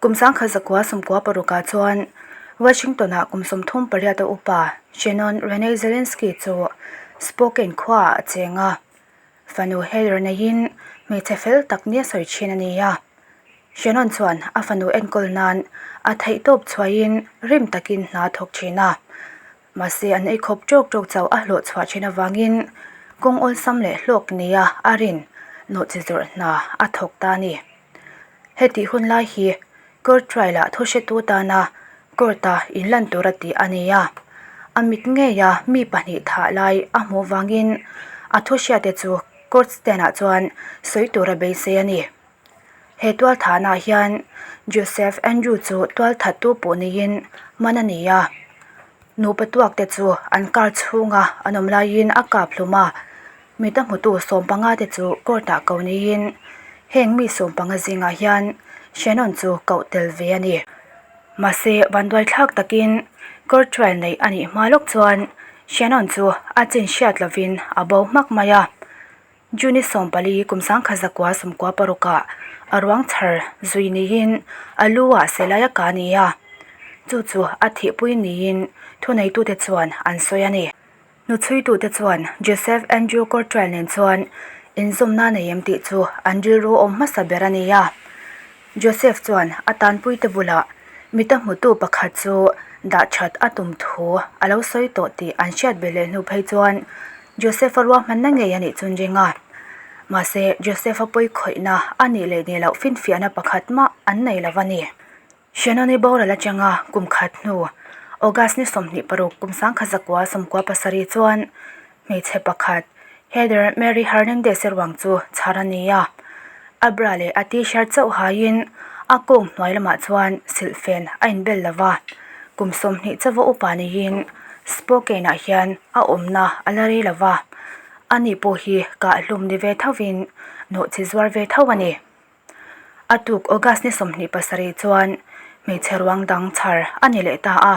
Kum 1996 ah chuan Washington-ah kum 38 a upa Shannon Renee Zelinsky chu Spokane khuaah a cheng a. Fanu Heather neiin hmeichhe fel tak nia sawi thin a ni a. Shannon chuan a fanu enkawl nan a theihtawp chhuahin rim takin hna a thawk thin a. Mahse an eikhawp tawk tawk chauh a hlawh chhuah thin avangin kawng awlsam leh hlawk nia a rin nawhchi zawrh hna a thawk ta a ni. Hetih hun lai hi court trial ah thu hretu tana court a inlan tur a tih a ni a, a mit ngeia mi pahnih thah lai a hmuh vangin a thu hriate chu court stand ah chuan sawi tur a beisei a ni. He tualthahnaah hian Joseph Andrew chu tualthattu pawh niin man a ni a, nupa tuak te chu an car chhunga an awm laiin a kap hlum a, mita hmutu sawmpanga te chu court ah ko niin heng mi sawmpanga zingah hian Shannon chu koh tel ve a ni. Mahse vanduai thlak takin court trial neih a nih hma lawk chuan Shannon chu a chin hriat lovin a bo hmak mai a. June 14 kum 1996 ah a ruang chhar zui niin a lu ah silai a kah a ni a, chu chu a thihpui niin thuneitute chuan an sawi a ni. Hnuchhuitute chuan Joseph Andrew Cottrell nen chuan inzawmna nei em tih chu an rilru awm hmasa ber a ni a. Joseph chuan a tanpuite bulah mita hmutu pakhat chu dah that a tum thu a lo sawi tawh tih an hriat belh leh hnu phei chuan Joseph-a ruahmanna ngei a nih chun ring a. Mahse, Joseph-a pawi khawihna a nih leh nih loh finfiahna pakhat mah an nei lo a ni. Shannon-i boral atanga kum khat hnu August ni 26 kum 1997 chuan Hmeichhe pakhat, Heather Mary Hernandez-i ruang chu chhar a ni a. A bra leh a t-shirt chauh haiin a kawng hnuai lamah chuan silhfen a inbel lo va. Kum 20 chauha upa niin Spokane-ah hian a awmna a la rei lo va. Ani pawh hi kahhlum ni ve thovin nawhchi zuar ve tho a ni. A tuk August ni 27 chuan hmeichhe ruang dang chhar a ni leh ta a.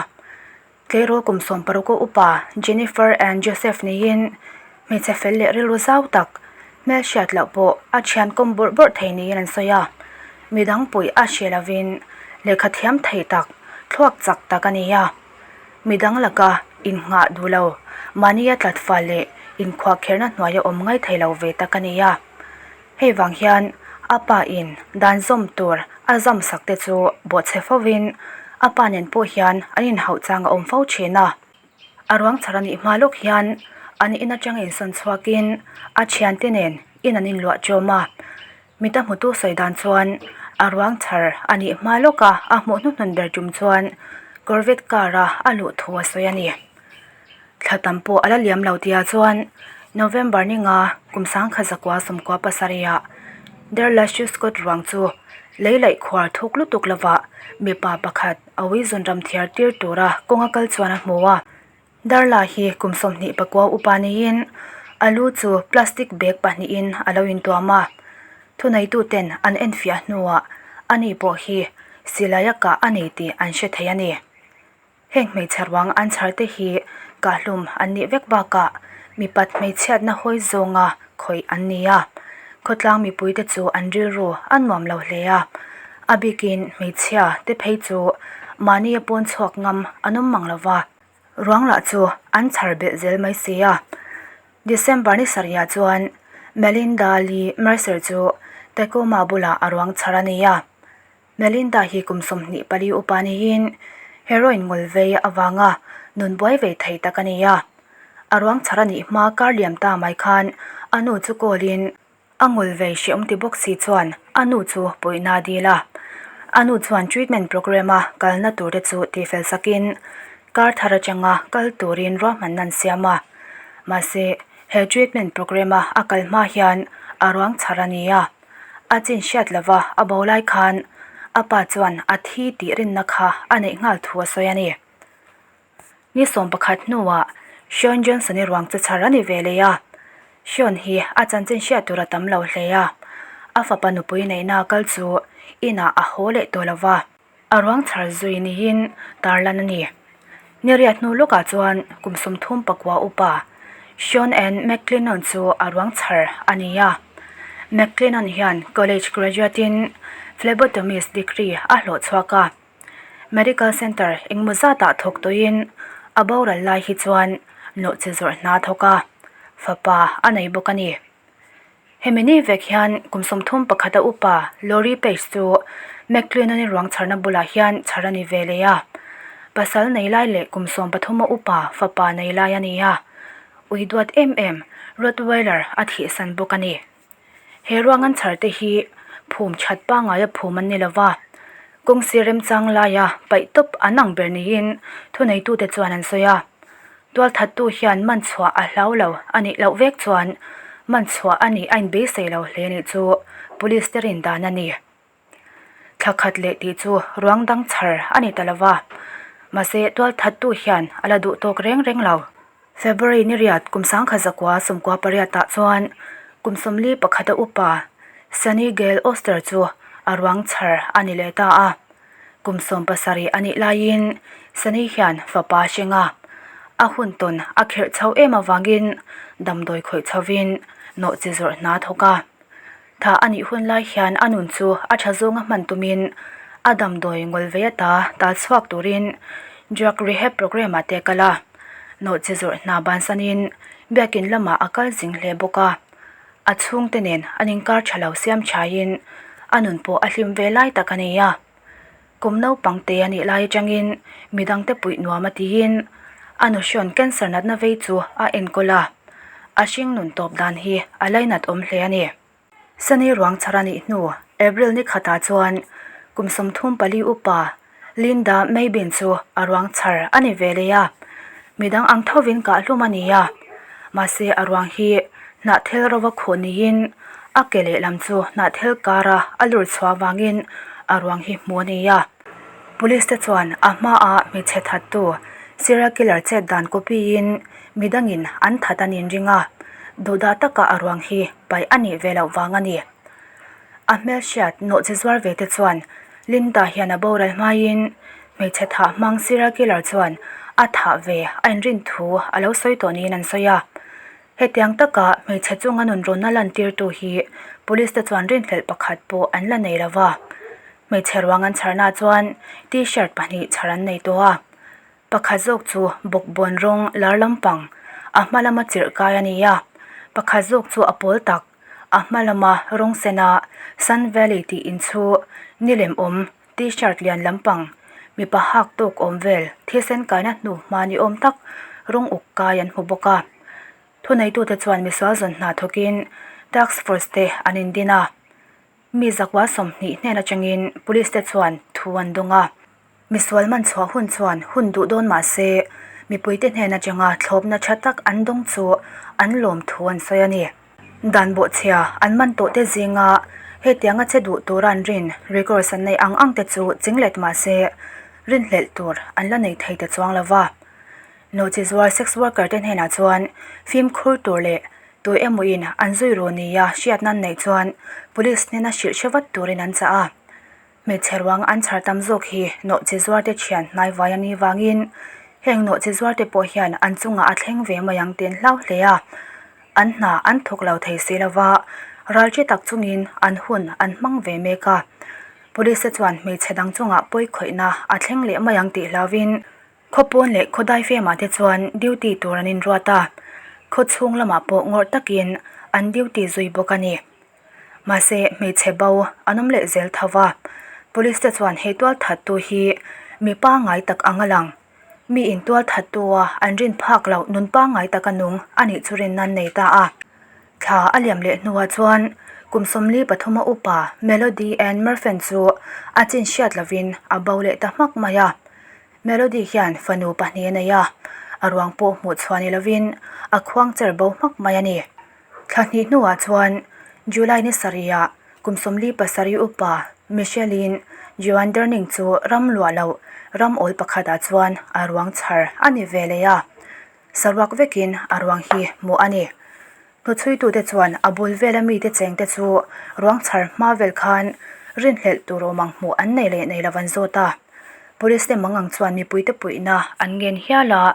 Tleirawl kum 60 a upa Jennifer Ann Joseph niin hmeichhe fel leh rilru zau tak hmelhriat loh pawh a thian kawm bawrh bawrh thei niin an sawi a. Midang puih a hre lovin lehkha thiam thei tak, thluak chak tak a ni a. Midang laka innghah duh lo, mahnia tlat fal leh inkhuahkherhna hnuaia awm ngai thei lo ve tak a ni a. Hei vang hian a pa in dan zawm tur a zam sak te chu bawhchhe fo in a pa nen pawh hian an inhauh chang a awm fo thin a. A ruang chhar a nih hma lawk hian an in atanga insawn chhuak in a thiante nen in an inluah chawm a. Mita hmutu sawi dan chuan a ruang chhar a nih hma lawk a a hmuh hnuhnun ber tum chuan Corvette car a a luh thu a sawi a ni. Thla tam pawh a la liam lo tia chuan November ni nga kum 1997 ah Derlashu Scott ruang chu lei laih khuar thuk lutuk lovah mipa pakhat a uizun ram thiar tir tura kawnga kal chuan a hmu a. Darla hi kum 29 upa niin a lu chu plastic bag pahnihin a lo intuam a. Thuneituten an enfiah hnuah ani pawh hi silai a kah a ni tih an hre thei a ni. Heng hmeichhe ruang an chhar te hi kahhlum an nih vek bakah mipat hmeichhiatna hawi zawnga khawih an ni a, khawtlang mipui te chu an rilru a nuam lo hle a, a bikin hmeichhia te phei chu mahnia pawn chhuak ngam an awm mang lo va, ruang lah chu an chhar belh zel mai si a. December ni sarihah chuan Melinda Lee Mercer chu Tacoma bulah a ruang chhar a ni a. Melinda hi kum 24 upa niin heroin ngul vei avanga nun buai ve thei tak a ni a. A ruang chhar a nih hma kar liam ta mai khan a nu chu call in a ngul vei hreawm ti bawk si chuan a nu chu puihna a dil a. A nu chuan treatment program a kalna tur te chu tifel sakin kar thar atanga kal turin ruahmanna an siam a. Mahse he treatment program a a kal hma hian a ruang chhar a ni a. A chin hriat lova a bo lai khan a pa chuan a thi tih rinna kha a neih nghal thu a sawi a ni. Ni 11 hnuah Sean Johnson-i ruang chu chhar a ni ve leh a. Sean hi a chanchin hriat tur a tam lo hle a, a fapa nupui neihna kal chu inah a haw leh tawh lova. A ruang chhar zui niin tarlan a ni. Ni riat hnu lawkah chuan kum 34 upa Sean N. McClinnon chu a ruang chhar a ni a. McClinnon hian college graduate in Phlebotomist degree a hlawh chhuak a. Medical Centre engmaw zatah thawk tawhin a boral lai hi chuan nawhchi zawrh hna thawk a, fapa a nei bawk a ni. Hemi ni vek hian kum 31 a upa Lori Page chu McClenon-i ruang chharna bulah hian chhar a ni ve leh a. Pasal nei lai leh kum 13 a upa fapa nei lai a ni a, ui duat em em Rottweiler a thihsan bawk a ni. He ruang an chhar te hi phum that pangngaia phum an ni lo va, kawng sir remchang laia paih tawp an ang ber niin thuneitute chuan an sawi a. Tualthattu hian man chhuah a hlau lo a nih loh vek chuan man chhuah a nih a inbeisei lo hle nih chu police te rin dan a ni. Thla khat leh tih chu ruang dang chhar a ni ta lo va, mahse tualthattu hian a la duh tawk reng reng lo. February ni riat kum sangkhat zakua 98 ah chuan kum 41 a upa Sunny Gail Oster chu a ruang chhar a ni leh ta a. Kum 70 a nih laiin Sunny hian fapa a hring a, a hun tawn a kherh chho em avangin damdawi khawih chhovin nawhchi zawrh hna a thawk a. Tha a nih hun lai hian a nun chu a tha zawnga hman tumin a damdawi ngawl vei ata tal chhuak turin drug rehab programme ah te a kal a, nawhchi zawrh hna bansanin biakin lamah a kal zing hle bawk a, a chhungte nen an inkar tha lo siam thaiin a nun pawh a hlim ve lai tak a ni a. Kum naupang te a nih lai atangin midangte puih nuam a tiin a nuhrawn cancer natna vei chu a enkawl a, a hring nun tawp dan hi a lainat awm hle a ni. Sani ruang chhar a nih hnu April ni khatah chuan kum 34 upa Linda Maybin chu a ruang chhar a ni ve leh a, midang ang thovin kahhlum a ni a, mahse a ruang hi hnahthel rova khuh niin a ke lehlam chu hnahthel kara a lur chhuah vangin a ruang hi hmu a ni a. Police te chuan a hmaah hmeichhe thattu serial killer chet dan copy in midangin an that an inring a, duhdah taka a ruang hi paih a nih ve loh vang a ni. A hmelhriat nawhchi zuar ve te chuan Linda hian a boral hmaiin hmeichhe thah hmang serial killer chuan a thah ve a inrin thu a lo sawi tawh niin an sawi a. Hetiang taka hmeichhe chunga nunrawnna lantirtu hi police te chuan rinhlelh pakhat pawh an la nei lo va. Hmeichhe ruang an chharna chuan t-shirt pahnih chhar an nei tawh a. Pakhat zawk chu bawkbawn rawng lar lampang a hma lama chirh kai a ni a, pakhat zawk chu a pawl tak a hma lama rawng sena Sun Valley tih inchhu ni lem awm t-shirt lian lampang mipa hak tawk awm vel thisen kaina hnu hma ni awm tak rawng uk kai an hmu bawk a. Thuneitute chuan misual zawn hna thawkin task force te an indin a. Mi zakua 20 hnen atangin police te chuan thu an dawng a. Misual man chhuah hun chuan hun duh dawn mah se, mipuite hnen atanga thlawpna tha tak an dawng chu an lawm thu an sawi a ni. Dan bawhchhia an man tawh te zinga hetianga che duh tura an rin records an neih ang ang te chu chinglet mah se, rinhlelh tur an la nei thei ta chuang lo va. Nawhchi zuar sex worker te hnenah chuan fimkhur tur leh tu emawin an zui ru nia hriatna an neih chuan police hnena hrilh hre vat turin an chah a. Hmeichhe ruang an chhar tam zawk hi nawhchi zuarte thian hnaivai a nih vangin heng nawhchi zuarte pawh hian an chungah a thleng ve mai ang tih an hlau hle a, an hna an thawk lo thei si lova ralṭi tak chungin an hun an hmang ve mek a. Police te chuan hmeichhe dang chungah pawi khawihna a thleng leh mai ang tih hlauvin Khawpawn leh khawdai femah te chuan duty tur an inruat a, khaw chhung lamah pawh ngawrh takin an duty zui bawk a ni. Mahse, hmeichhe bo an awm leh zel tho va, police te chuan hei tual thattu hi mi pangngai tak ang a lang. Mi in tual thattu a an rin phak loh nun pangngai taka nung a nih chu rin nan nei ta a. Thla a liam leh hnuah chuan kum 43 a upa Melody Ann Murphen chu a chin hriat lovin a bo leh ta hmak mai a. Melody hian fanu pahnih a nei a, a ruang pawh hmuh chhuah ni lovin a khuang cher bo hmak mai a ni. Thla hnih hnuah chuan July ni sarihah kum 47 upa Michelle-in Joan Durning chu ram luah loh ram awl pakhatah chuan a ruang chhar a ni ve leh a, saruak vekin a ruang hi hmuh a ni. Hnuchhuitute chuan a bul vela mite chengte chu ruang chhar hma vel khan rinhlelh tur awm ang hmuh an nei leh nei lo an zawt a. Police te mangang chuan mipuite puihna an ngen hial a,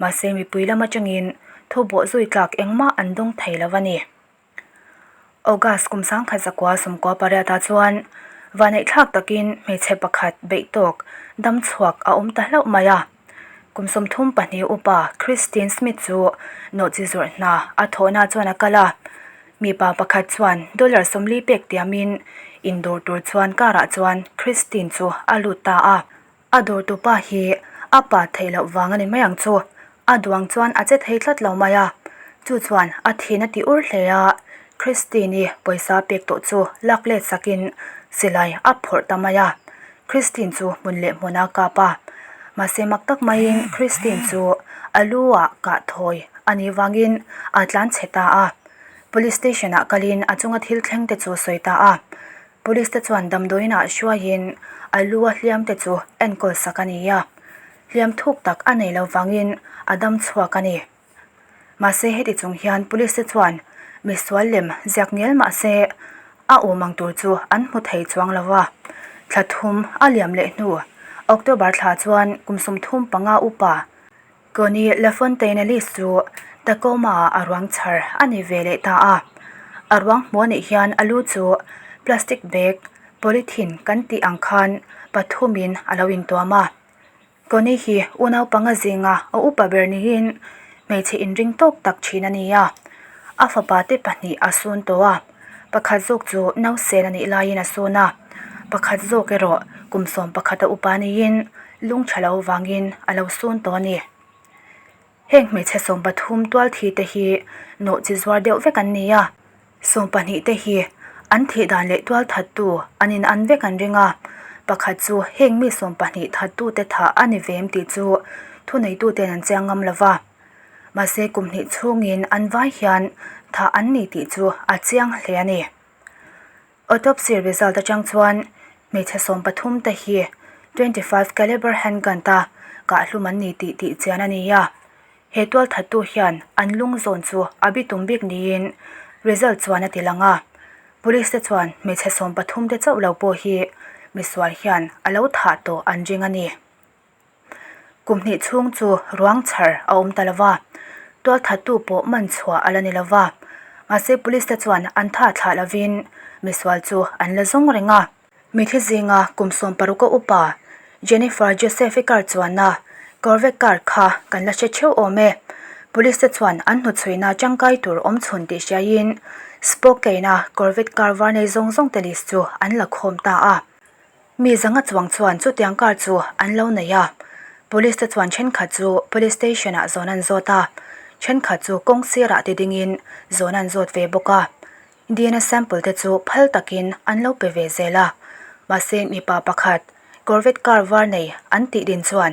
mahse mipui lam atangin thu bawh zui tlak engmah an dawng thei lo a ni. August kum 1998 ah chuan. Vaneihthlak takin hmeichhe pakhat beih tawk dam chhuak a awm ta hlauh mai a. Kum 32 upa Christine Smith chu nawhchi zawrh hna a thawhna chuan a kal a. Mipa pakhat chuan dollar 40 pek tiamin indawr tur chuan car ah chuan Christine chu a lut ta a. A dawrtupa hi a pa theih loh vang a ni mai ang chu. A duang chuan a che thei tlat lo mai a. Chu chuan a thin a ti ur hle a, Christine-i pawisa pek tawh chu lak let sakin silai a phawrh ta mai a. Christine chu hmun leh hmun a kap a. Mahse mak tak maiin Christine chu a lu ah kah thawi a nih vangin a tlan chhe ta a. Police station ah kalin a chunga thil thleng te chu a sawi ta a. Police te chuan damdawiin ah hruaiin a lu a hliam te chu enkawl sak a ni a, hliam thuk tak a nei lo vangin a dam chhuak a ni. Mahse heti chung hian police te chuan misual lem ziak ngel mahse a awm ang tur chu an hmu thei chuang lo va. Thla thum a liam leh hnu October thla chuan kum 35 upa Connie Lafontaine Ellis chu Tacoma-ah a ruang chhar a ni ve leh ta a. A ruang hmuh a nih hian a lu chu plastic bag, polythene kan tih ang khan pathumin a lo intuam a. Connie hi unau panga zinga a upa ber niin hmeichhe inring tawk tak thin a ni a. A fapa te pahnih a sun tawh a, pakhat zawk chu nausen a nih laiin a sun a, pakhat zawk erawh kum 11 a upa niin Lung tha lo vangin a lo sun tawh a ni. Heng hmeichhe 13 tual thi te hi nawh chi zuar deuh vek an ni a, 12 te hi an thih dan leh tual thattu an in an vek an ring a, pakhat chu heng mi 12 thattu te thah a ni vem tih chu thuneitu ten an chiang ngam lo va. Mahse kum hnih chhungin an vai hian thah an ni tih chu a chiang hle a ni. Autopsy result atang chuan hmeichhe 13 te hi 25 caliber handgun ta kahhlum an ni tih tih chian a ni a. He tual thattu hian an lung zawn chu a bitum bik niin result chuan a ti lang a. Police te chuan hmeichhe 13 te chauh lo pawh hi misual hian a lo thah tawh an ring a ni. Kum hnih chhung chu ruang chhar a awm ta lova, tual thattu pawh man chhuah a la ni lova. Mahse police te chuan an tha thlah lovin misual chu an la zawng reng a. Mithi zinga kum 16 a upa Jennifer Joseph-i car chuanna Corvette car kha kan la hre theuh awm e. Police te chuan an hnuchhuina tangkai tur awm chhun tih hriaiin Spokane-a Corvette car var nei zawng zawng te list chu an la khawm ta a. Mi zanga chuang chuan chutiang car chu an lo nei a, police te chuan thenkhat chu police station ah zawn an zawt a, thenkhat chu kawng sirah ti dingin zawn an zawt ve bawk a, DNA sample te chu phal takin an lo pe ve zel a, mahse mipa pakhat Corvette car var nei an tih din chuan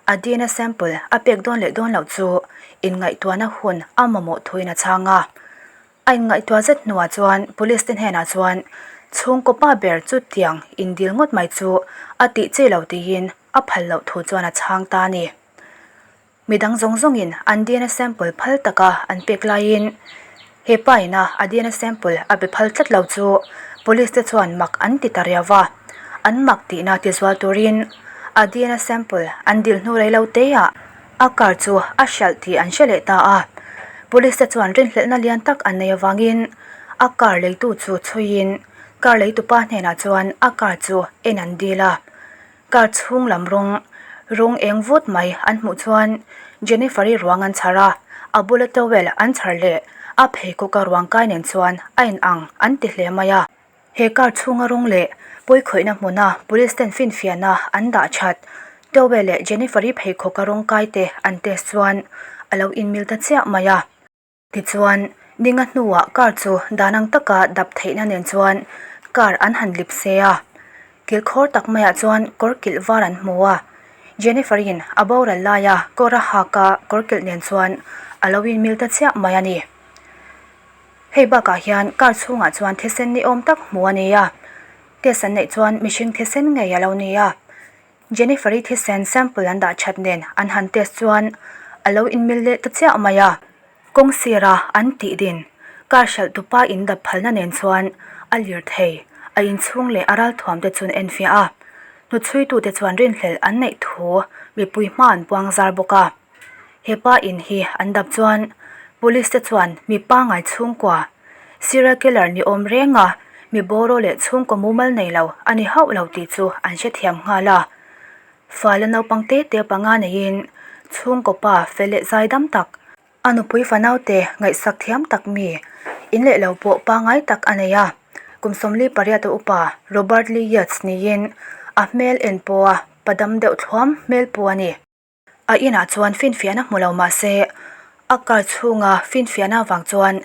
a DNA sample a pek dawn leh dawn loh chu inngaihtuahna hun a mamawh thuin a chhang a. A inngaihtuah zet hnuah chuan police te hnenah chuan chhungkaw pa ber chutiang indil ngawt mai chu a tih chi lo tiin a phal loh thu chuan a chhang ta a ni. Midang zawng zawngin an DNA sample phal taka an pek laiin he pa ina a DNA sample a be phal tlat lo chu police te chuan mak an ti ta riau va, an mak tihna tizual turin a DNA sample an dil hnu rei lo teah A car chu a hralh tih an hre leh ta a, police te chuan rinhlelhna lian tak an nei avangin a car leitu chu chhuiin car leitupa hnenah chuan a car chu en an dil a. Car chhung lam rawng rawng eng vut mai an hmuh chuan Jennifer-i ruang an chhar a, a bula towel an chhar leh a pheikhawk a ruang kai nen chuan a in ang an ti hle mai a. He car chhunga rawng leh pawikhawihna hmuna police ten finfiahna an dah that. Towel leh Jennifer-i pheikhawk a rawng kai te an test chuan a lo inmil ta chiah mai a. Tichuan, ninga hnuah car chu dan ang taka dap theihna nen chuan car an han lip se a. Kilkhawr tak maiah chuan kawr kilh var an hmu a. Jennifer-in a boral laia kawr a hak a kawr kilh nen chuan a lo inmil ta chiah mai a ni. Hei bakah hian car chhungah chuan thisen ni awm tak hmu a ni a, test an neih chuan mihring thisen ngei a lo ni a. Jennifer-i thisen sample an dah that nen an han test chuan a lo inmil leh ta chiah mai a. Kawng sira an tih din car hralh tupa in dap phalna nen chuan a lir thei, a inchhung leh a ralthuam te chu an enfiah a. Hnuchhuitute chuan rinhlelh an neih thu mipui hma an puang zar bawk a. He pa in hi an dap chuan police te chuan mi pangai chhungkua serial killer ni awm renga Mi bawraw leh chhungkaw mumal nei lo a ni hauh lo tih chu an hrethiam nghal a. Fa la naupang te te panga neiin chhungkaw pa fel leh zaidam tak, a nupui fanaute ngaihsak thiam tak mi in leh lo pawh pangngai tak a nei a. Kum 48 a upa Robert Lee Yates niin a hmel en pawha padam deuh thluam hmel pu a ni. A inah chuan finfiahna hmu lo mah se, a car chhunga finfiahna avang chuan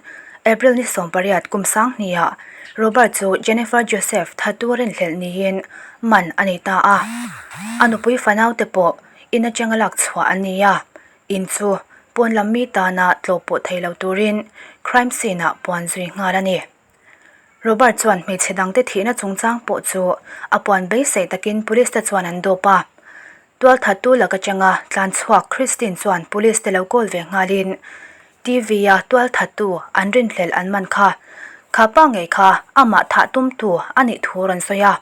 April ni 18 kum sanghniah Robert chu Jennifer Joseph thatu rinhlelh niin man a ni ta a. A nupui fanaute pawh in atanga lak chhuah an ni a, in chu pawn lam mi tana tlawh pawh thei lo turin crime scene-ah puan zui nghal a ni. Robert chuan hmeichhe dangte thihna chungchang pawh chu a puan beisei takin police te chuan an dawp a. Tualthattu lak atanga tlan chhuak Christine chuan police te lo call ve nghalin TV-a tualthattu an rinhlelh an man kha. Kha pa ngei kha amah thah tumtu a nih thu rawn sawi a.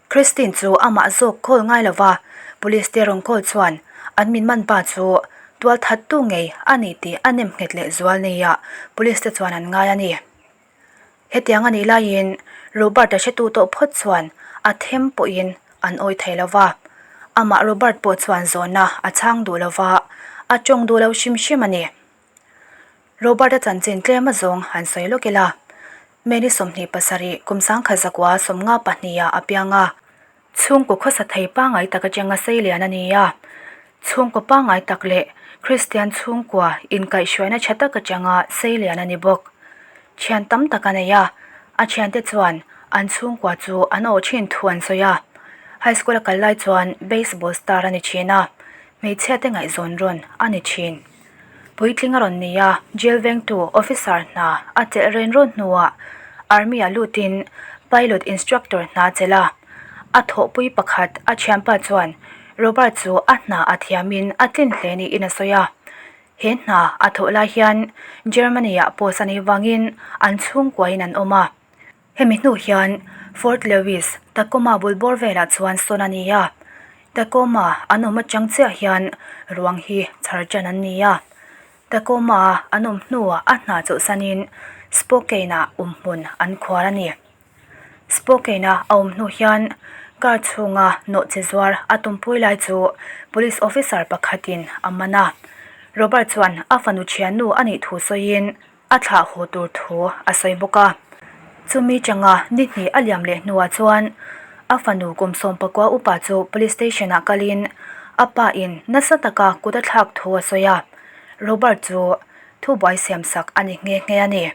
Christine chu amah zawk call ngai lova police te rawn call chuan an min man pa chu tualthattu ngei a ni tih a nem nghet leh zual nia police te chuan an ngai a ni. Hetiang a nih laiin Robert-a hretu tawh phawt chuan a them pawhin an awi thei lo va. Amah Robert pawh chuan zawhna a chhang duh lo va, a tawng duh lo hrim hrim a ni. Robert-a chanchin tlem a zawng han sawi lawk ila, May ni 27 kum 1904 54 ah a piang a. Chhungkaw khawsa thei pangngai tak atanga seilian a ni a, chhungkaw pangngai tak leh Kristian chhungkua inkaihhruaina tha tak atanga seilian a ni bawk. Thian tam tak a nei a, a thiante chuan an chhungkua chu an awh thin thu an sawi a. High school a kal lai chuan baseball star a ni thin a, hmeichhia te ngaihzawn rawn a ni thin. Puitling a rawn ni a, jail vengtu officer hna a chelh ren rawn hnuah army ah lutin pilot instructor hna a chelh a. A thawhpui pakhat a thianpa chuan Robert chu a hna a thiamin a tlin hle niin a sawi a. He hna a thawh lai hian Germany ah post a nih vangin an chhungkuain an awm a. Hemi hnu hian Fort Lewis, Tacoma bul bawr velah chuan sawn a ni a. Tacoma an awm atang chiah hian ruang hi chhar tan an ni a. Tacoma an awm hnuah a hna chawlhsanin Spokane-ah awmhmun an khuar a ni. Spokane-a a awm hnu hian car chhunga nawhchi zuar a tumpui lai chu police officer pakhatin a man a. Robert chuan a fanu thiannu a nih thu sawiin A thlah haw tur thu a sawi bawk a. Chumi changa ni hnih a liam leh hnuah chuan a fanu kum 19 upa chu police station ah kalin a pa in nasa taka kut a thlak thu a sawi a. Robert chu thubuai siam sak a ni nghe nghe a ni.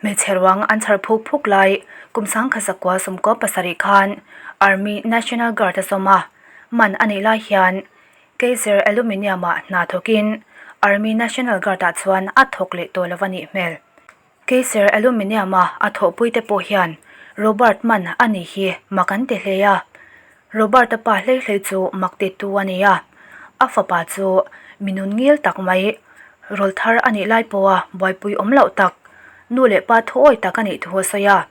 Hmeichhe ruang an chhar phuk phuk lai kum 1997 khan Army National Guard a sawm a, man a nih lai hian Kaiser Aluminium-ah hna thawkin Army National Guard-ah chuan a thawk leh tawh lo a nih hmel. Kaiser Aluminium-a a thawhpuite pawh hian Robert man a nih hi mak an ti hle a. Robert-a pa hlei hlei chu mak titu a ni a, a fapa chu mi nun ngil tak mai, rawlthar a nih lai pawha buaipui awm loh tak, nu leh pa thuawi tak a nih thu a sawi a.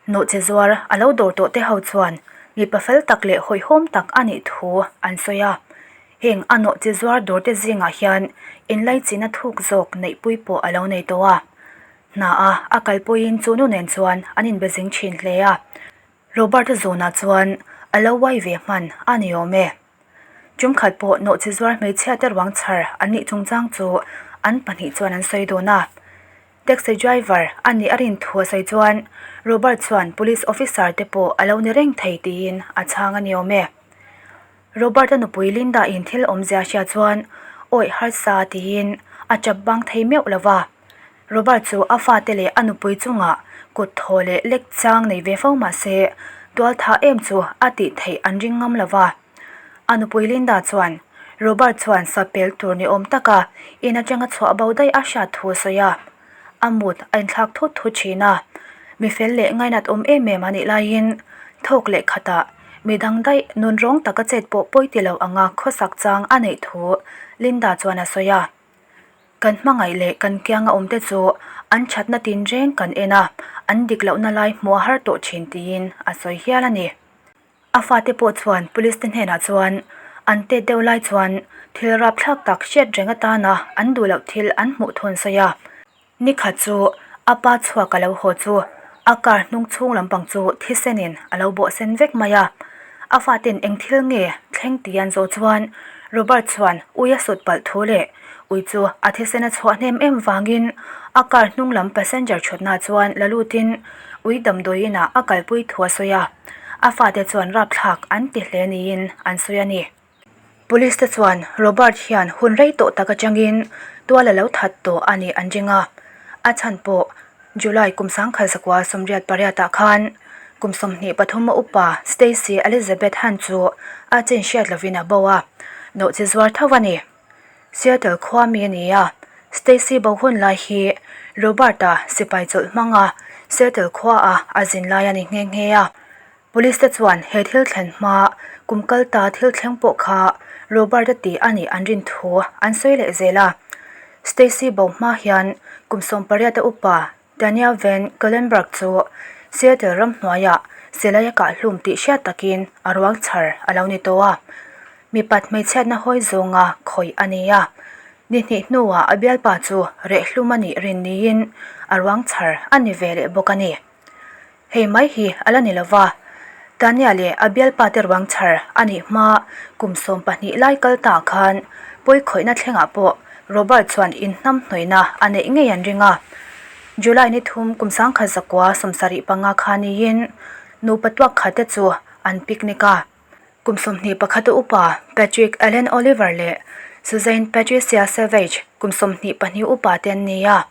Nawhche zuar a lo dawr tawh te ho chuan mipa fel tak leh hawihhawm tak a nih thu an sawi a. Heng a nawhche zuar dawr te zingah hian inlaichina thuk zawk neihpui pawh a lo nei tawh a. Hna a a kalpuiin chu nu nen chuan an inbe zing thin hle a. Robert-a zawnah chuan a lo uai ve hman a ni awm e. Tumkhat pawh nawhchi zuar hmeichhia te ruang chhar an nih chungchang chu an pahnih chuan an sawi dawn a. Taxi driver a nih a rin thu a sawi chuan Robert chuan police officer te pawh a lo ni reng thei tiin a chhang a ni awm e. Robert-a nupui Linda in thil awmzia hria chuan awih harsa tiin a tap bang thei meuh lo va. Robert chu a fate leh a nupui chungah kut thaw leh lek chang nei ve fo mah se tualtha em chu a tih theih an ring ngam lo va. A nupui Linda chuan Robert chuan sapel tur ni awm taka in atanga chhuah bo daih a hriat thu a sawi a. A mut a inthlak thut thut thin a. Mi fel leh ngainat awm em em a nih laiin thawk leh khatah mi dang daih nun rawng taka chet pawh pawi ti lo anga khawsak chang a neih thu Linda chuan a sawi a. Kan hmangaih leh kan kianga awmte chu an thatna tinreng kan en a, an dik lohna lai hmuh a har tawh thin tiin a sawi hial a ni. A fate pawh chuan police te hnenah chuan an tet deuh lai chuan thil rapthlak tak hriat reng atana an duh loh thil an hmuh thun sawi a. Nikhat chu a pa chhuak a lo haw chu. A car hnung chhung lampang chu thisenin a lo bawh sen vek mai a. A faten eng thil nge thleng tih an zawh chuan Robert chuan ui a sut palh thu leh ui chu a thisen a chhuah hnem em vangin a car hnung lam passenger thutna chuan la lutin ui damdawi inah a kalpui thu a sawi a. A fate chuan rapthlak an ti hle niin an sawi a ni. Police te chuan Robert hian hun rei tawh tak atangin tual a lo that tawh a nih an ring a, a chhan pawh July kum sangkhat zakua 88 ah khan kum 23 a upa Stacey Elizabeth Hunt chu a chin hriat lovin a bo a, nawhchi zuar tho a ni. Seattle khua mi a ni a, Stacey bo hun lai hi Robert-a sipai chawlh hmanga Seattle khua a a zin lai a ni nghe nghe a. Police te chuan he thil thlen hma kum kal ta thil thleng pawh kha Robert a ti a nih an rin thu an sawi leh zel a. Stacey bo hma hian kum 18 a upa Tanya Van Cuylenburg chu Seattle ramhnuaiah silai a kahhlum tih hriat takin a ruang chhar a lo ni tawh a. Mipat hmeichhiatna hawi zawnga khawih a ni a. Ni hnih hnuah a bialpa chu rehhlum a nih rin niin a ruang chhar a ni ve leh bawk a ni. Hei mai hi a la ni lo va, Tania leh a bialpa te ruang chhar a nih hma kum 12 lai kal ta khan pawi khawihna thlengah pawh Robert chuan inhnam hnawihna a neih ngei an ring a. July ni thum kum 1975 kha niin nupa tuak khat te chu an picnic a. Kum 21 a upa Patrick Allen Oliver leh Suzanne Patricia Savage kum 22 upa te an ni a,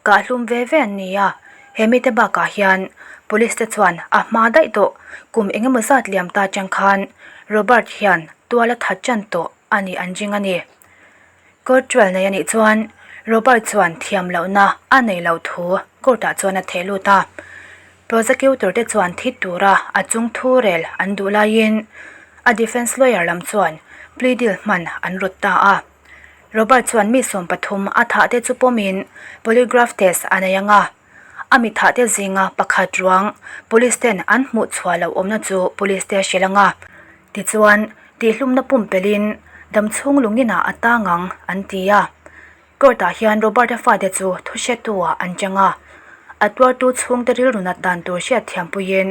kahhlum ve ve an ni a. He mite bakah hian police te chuan a hma daih tawh kum eng emaw zat liam ta atang khan Robert hian tual a that tan tawh a nih an ring a ni. Court trial nei a nih chuan Robert chuan thiam lohna a nei lo thu court ah chuan a theh lut a. Prosecutor te chuan thi tura a chung thu rel an duh laiin a defence lawyer lam chuan plea deal hman an rawt ta a. Robert chuan mi 13 a thah te chu pawmin polygraph test a nei ang a. A mi thah te zinga pakhat ruang police ten an hmuh chhuah loh awmna chu police te a hrilh ang a. Tichuan, tihlumna pumpelhin damchhung lunginah a tang ang an ti a. Court-ah hian Robert-a fate chu thuhretu-ah an chang a. A tuartu chhungte rilru nat dan tur hriat thiampuiin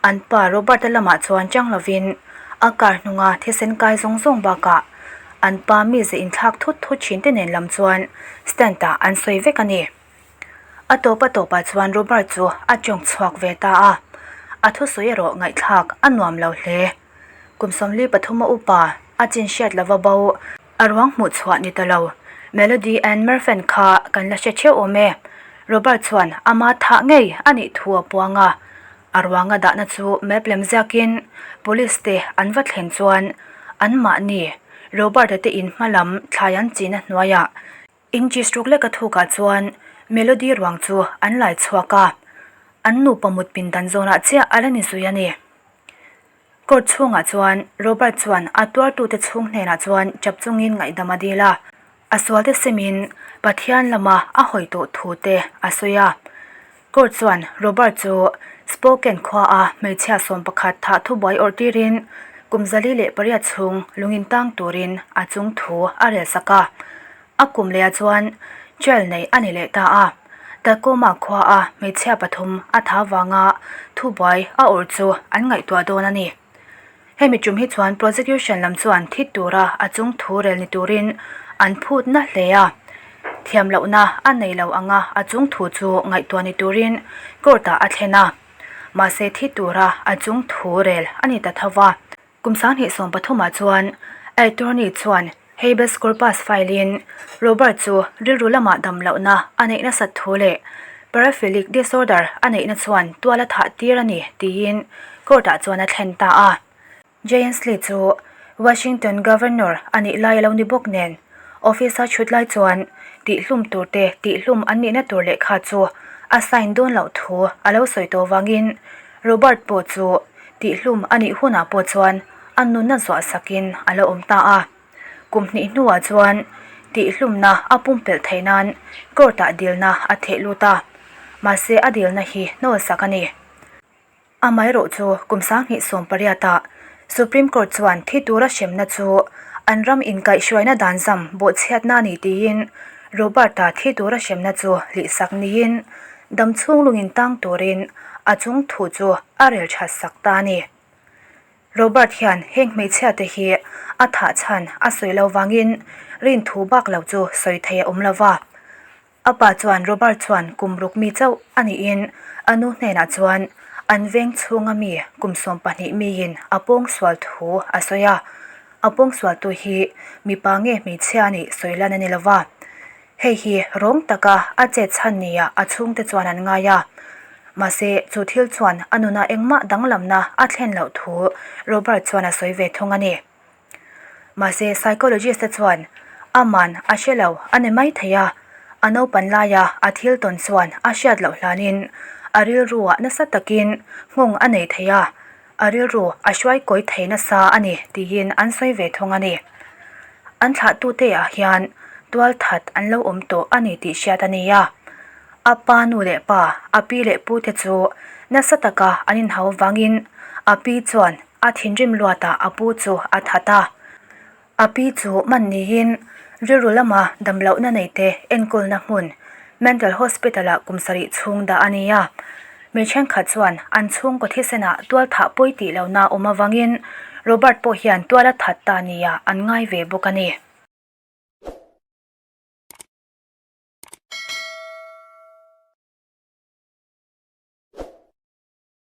an pa Robert-a lamah chuan chang lovin a car hnunga thisen kai zawng zawng bakah an pa mize inthlak thut thut thinte nen lam chuan stand-ah an sawi vek a ni. A tawp a tawpah chuan Robert chu a tawng chhuak ve ta a, a thusawi erawh ngaihthlak a nuam lo hle. Kum 43 a upa a chin hriat lova bo a ruang hmuh chhuah ni ta lo. Melody Ann Murphen kha kan la hre theuh awm e. Robert chuan ama thah ngei a nih thu a puang a, a ruanga dahna chu map lem ziakin police te an va thlen chuan anmahni Robert-a te in hma lam thlai an chihna hnuaiah Inches ruk leka thukah chuan Melody ruang chu an lai chhuak a, an nupa mut pindan zawnah chiah a la ni zui a ni. Court chhungah chuan Robert chuan a tuartute chhung hnenah chuan chap chungin ngaihdam a dil a, a sualte simin Pathian lama a hawi tawh thu te a sawi a. Court chuan Robert chu Spokane khua a hmeichhia 11 thah thubuai awrh tirin kum 408 chhung lungin tang turin a chung thu a rel sak a. A kum leh ah chuan trial nei a ni leh ta a. Tacoma khua a hmeichhia pathum a tha vanga thubuai a awrh chu an ngaihtuah dawn a ni. Hemi tum hi chuan prosecution lam chuan thi tura a chung thu rel ni turin an phut na hle a. Thiam lohna a nei lo anga a chung thu chu ngaihtuah ni turin court ah a thlen a. Mahse thi tura a chung thu rel a ni ta tho va. Kum 2013 ah chuan attorney chuan habeas corpus file in Robert chu rilru lamah dam lohna a neih nasat thu leh paraphilic disorder a neihna chuan tual a thah tir a ni tiin court ah chuan a thlen ta a. Jay Inslee chu Washington Governor a nih lai a lo ni bawk nen office a thut lai chuan tihhlum tur te tihhlum an nihna tur lehkha chu a sign dawn loh thu a lo sawi tawh vangin Robert pawh chu tihhlum a nih hunah pawh chuan a nunna zuah sakin a lo awm ta a. Kum hnih hnuah chuan tihhlumna a pumpelh theih nan court ah dilna a theh lut a, mahse a dilna hi hnawl sak a ni. Amaherawh chu kum 2018 ah Supreme Court chuan thi tura hremna chu an ram inkaihhruaina dan zam bawhchhiatna a ni tiin Robert-a thi tura hremna chu hlihsak niin. Dam chhung lungin tang turin a chung thu chu a rel that sak ta a ni. Robert hian heng hmeichhia te hi a thah chhan a sawi lo vangin rin thu bak lo chu sawi thei a awm lo va. A pa chuan Robert chuan kum ruk mi chauh a niin a nu hnenah chuan an veng chhunga mi kum 12 miin a pawngsual thu a sawi a. A pawngsualtu hi mipa nge hmeichhia a nih sawi lan a ni lo va. Hei hi rawng taka a chet chhan nia a chhungte chuan an ngai a. Mahse, chu thil chuan a nuna engmah danglamna a thlen loh thu Robert chuan a sawi ve thung a ni. Mahse, psychologist te chuan aman a hre lo a ni mai thei a, a naupan laia a thil tawn chuan a hriat loh hlanin a rilruah nasa takin nghawng a nei thei a, A rilru a hruai kawi thei nasa a ni tiin an sawi ve thung a ni. An thlahtute ah hian tual that an lo awm tawh a ni tih hriat a ni a. A pa nu leh pa, a pi leh pu te chu nasa taka an inhau vangin a pi chuan a thinrim luatah a pu chu a that a. A pi chu man niin rilru lama damlohna neite enkawlna hmun Mental Hospital-ah kum sarih chhung dah a ni a. Mi thenkhat chuan an chhungkaw thisenah tual thah pawi tih lohna awm avangin Robert pawh hian tual a that ta nia an ngai ve bawk a ni.